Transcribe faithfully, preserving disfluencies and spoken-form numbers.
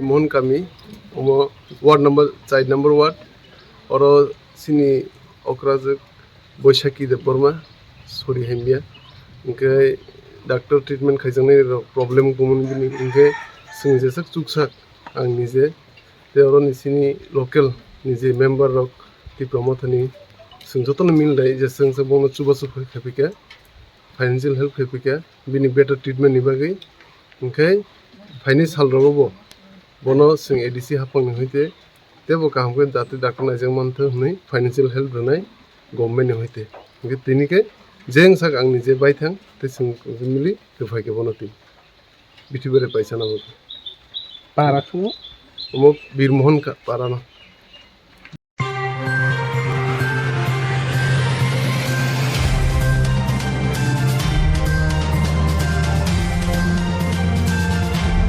Mohan kami, omo ward number, char number ward, oro chini okrajwk Boishaki Debbarma, sori hamya, hwnkhe doctor treatment khaijaknai rok problem wngmani bini, hwnkhe chwng jeswk chuksak ang nije, tei oro ni chini local ni je member rok Tipra Mothani, chwng jotono mil dai je chwng se bono chubachu khai phaikha, financial help khai phaikha, bini better treatment ni bagwi. Hwnkhe phaini sal rogo bo bono chwng A D C haphang ni hoite teibo kaham khe jate doctor naijak mantha hwnwi financial help rwnai government ni hoite. Hwnkhe tini khe jeng sak ang nije baithang tei chwng mili rwphai khe bono twi. Bithi bere paisa nabo. Para khe? Omo Bir Mohan ka-, para no.